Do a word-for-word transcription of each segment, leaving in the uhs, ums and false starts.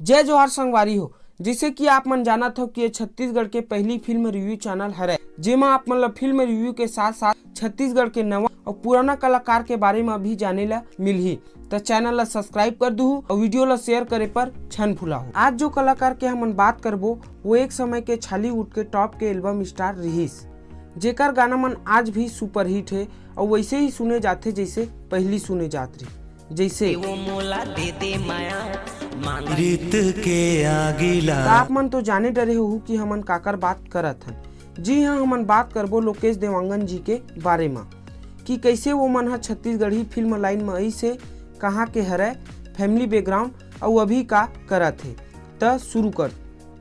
जय जोहार संगवारी हो। जैसे कि आप मन जानत हो कि ये छत्तीसगढ़ के पहली फिल्म रिव्यू चैनल हरे, जेमा आप मन ला फिल्म रिव्यू के साथ साथ छत्तीसगढ़ के नवा और पुराना कलाकार के बारे में भी जाने ला मिलही। त चैनल ला सब्सक्राइब कर दूहू और वीडियो ला शेयर करे पर छन फुलाहू। आज जो कलाकार के हमन बात करबो, वो एक समय के छालीवुड के टॉप के एल्बम स्टार रिहिस, जेकर गाना मन आज भी सुपरहिट हे और वैसे ही सुने जाथे, जैसे पहली सुने जात रही। जैसे वो मोला दे दे माया, मान रीत के आगीला। त आप मन तो जाने डरे होहू कि हमन काकर बात करत हन। जी हाँ, हमन बात करबो लोकेश देवांगन जी के बारे म कि कैसे वो मन ह छत्तीसगढ़ी फिल्म लाइन म अइस हे, कहाँ के हरय, फैमिली बैकग्राउंड अउ अभी का करत हे। त शुरू कर,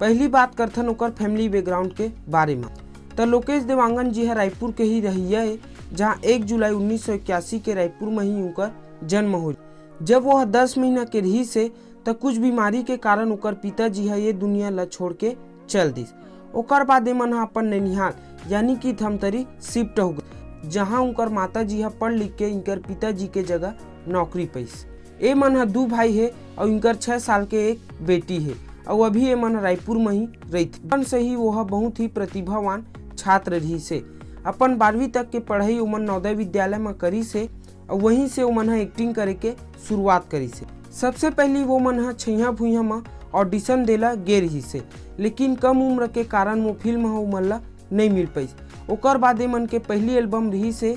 पहली बात करथन ओकर फैमिली बैकग्राउंड के बारे म। त लोकेश देवांगन जी ह रायपुर के ही रहइया हे, जहाँ एक जुलाई उन्नीस सौ इक्यासी के रायपुर म ही उनकर जन्म होइस। जब वो ह दस महीना के रहिस हे, त कुछ बीमारी के कारण ओकर पिताजी ह ये दुनिया ल छोड़ के चल दिस। ओकर बाद एमन ह अपन नैनिहाल यानी कि धमतरी शिफ्ट हो गए, जहाँ उनकर माताजी ह पढ़ लिख के इनकर पिताजी के जगह नौकरी पाइस। एमन ह दू भाई हे अउ इनकर छह साल के एक बेटी हे अउ अभी एमन ह रायपुर म ही रहिथे। बचपन से ही वो ह बहुत ही प्रतिभावान छात्र रहिस हे। अपन बारहवीं तक के पढ़ाई ओमन नवोदय विद्यालय म करिस हे अउ वहीं से ओमन ह एक्टिंग करे के शुरुआत करिस हे। सबसे पहली वो मन ह छैया भुइया म ऑडिशन देला गे रिहिस हे, लेकिन कम उम्र के कारण वो फिल्म ह ओमन ला नइ मिल पाइस। ओकर बाद एमन के पहली एल्बम रिहिस हे,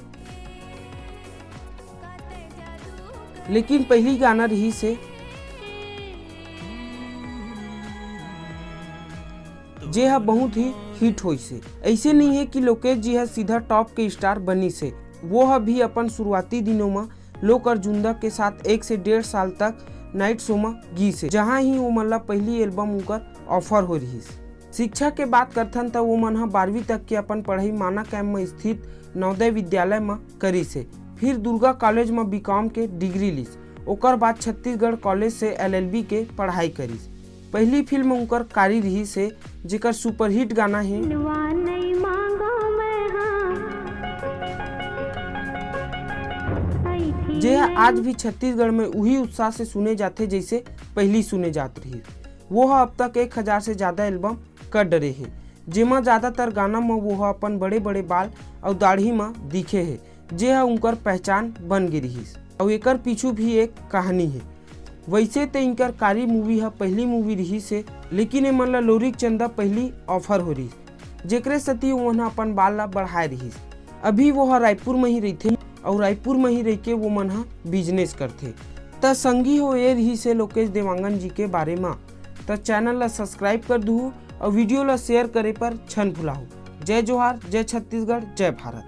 लेकिन पहली गाना रिहिस हे, जे ह बहुत ही हिट होइस हे। ऐसे नहीं है कि लोकेश जी ह सीधा टॉप के स्टार बनिस हे, वो ह भी अपन शुरुआती दिनों म लोक अर्जुंदा के साथ एक से डेढ़ साल तक नाइट शो म गीस हे, जहां ही ओमन ला पहली एल्बम उनकर ऑफर हो रिहिस। शिक्षा के बात करथन त ओमन ह बारहवीं तक के अपन पढ़ाई माना कैंप म स्थित नवोदय विद्यालय म करिस हे। फिर दुर्गा कॉलेज म बीकॉम के डिग्री लिस। ओकर बाद छत्तीसगढ़ कॉलेज से एलएलबी के पढ़ाई करिस। पहली फिल्म उनकर कारी रिहिस हे, जेकर सुपरहिट गाना हे, मिलवा नहीं मांगो मैं हाँ। जे ह आज भी छत्तीसगढ़ में उही उत्साह से सुने जाथे, जैसे पहली सुने जात रही। वो ह अब तक एक हजार से ज्यादा एल्बम कर डरे हे, जेमा ज्यादातर गाना म वो ह अपन बड़े-बड़े बाल अउ दाढ़ी म दिखे हे, जे ह उनकर पहचान बन गे रिहिस। अउ एकर पीछू भी एक कहानी हे। वैसे ते इनकर कारी मूवी ह पहली मूवी रिहिस हे, लेकिन एमन ला लोरिक चंदा पहली ऑफर हो रिहिस, जेकरे सेती ओमन ह अपन बाल ला बढ़ाए रिहिस। अभी वो ह रायपुर म ही रहिथे अउ रायपुर म ही रहिके वो मन ह बिजनेस करथे। त संगी हो, ये रिहिस हे लोकेश देवांगन जी के बारे म। त चैनल ला सब्सक्राइब कर दुहू अउ वीडियो ला शेयर करे पर छन भुलाहू। जय जोहार, जय छत्तीसगढ़, जय भारत।